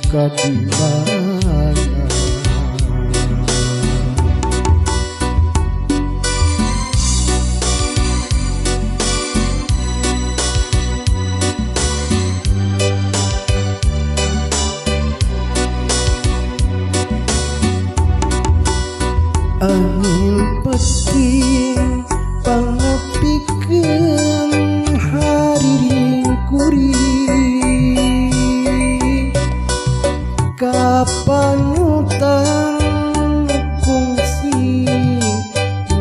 ka di mana. Angin peting pangepikeun hariring kuring, kapanutan kungsi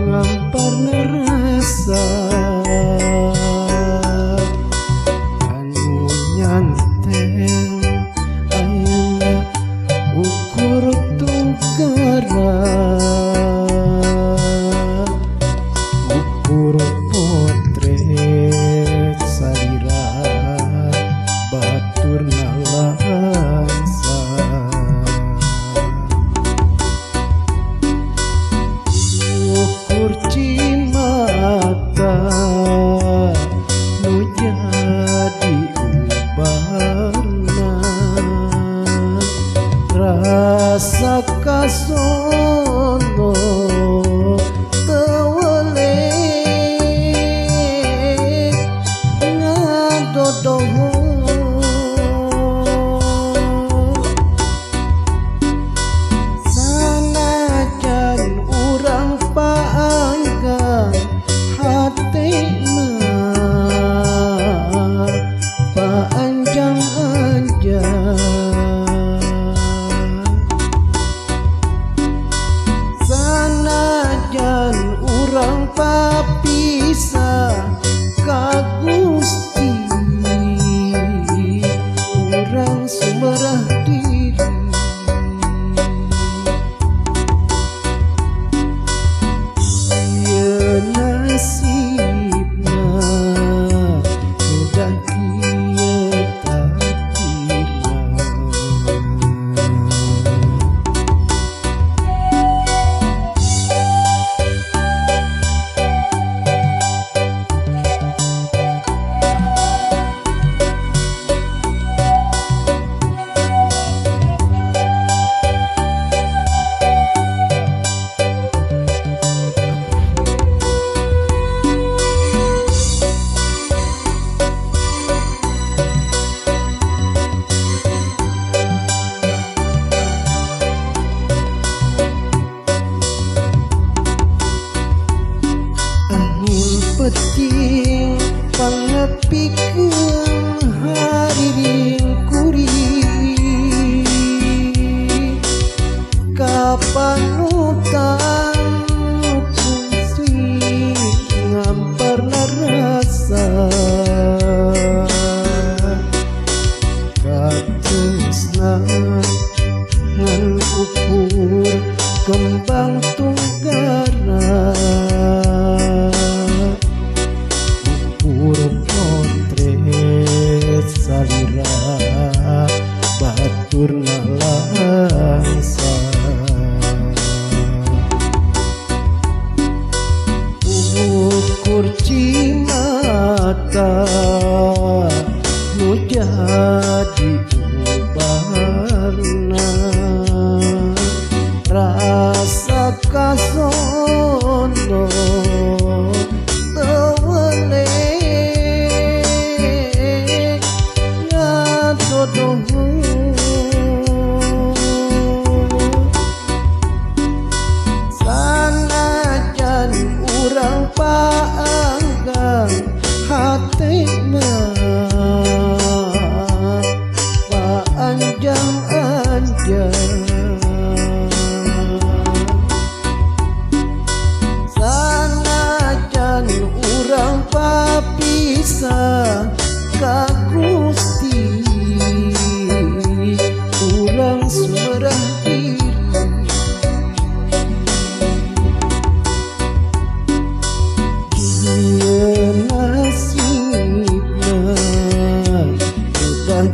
ngampar rasa anu nyantel ayeuna ukur tunggara, ukur potret salira batur nalangsa, ukur cimata nu jadi ubarna, rasa kasono tewele ngadodoho. Sanajan urang paanggang hatena paanjang-anjang, sanajan urang papisah ka Gusti, urang sumerah diri. Ieu nasibna kedah kieu takdirna. Angin peting pangepikeun hariring kuring, kapanutan kungsi ngamparna rasa katresna ngan ukur kembang tunggara, ukur potret salira batur nalangsa, ukur cimata nu jadi ubarna, rasa kasono tewele ngadodoho. Sanajan urang paanggang hatena paanjang-anjang, sanajan urang papisah ka Gusti, urang sumerah diri. Ieu nasibna kedah.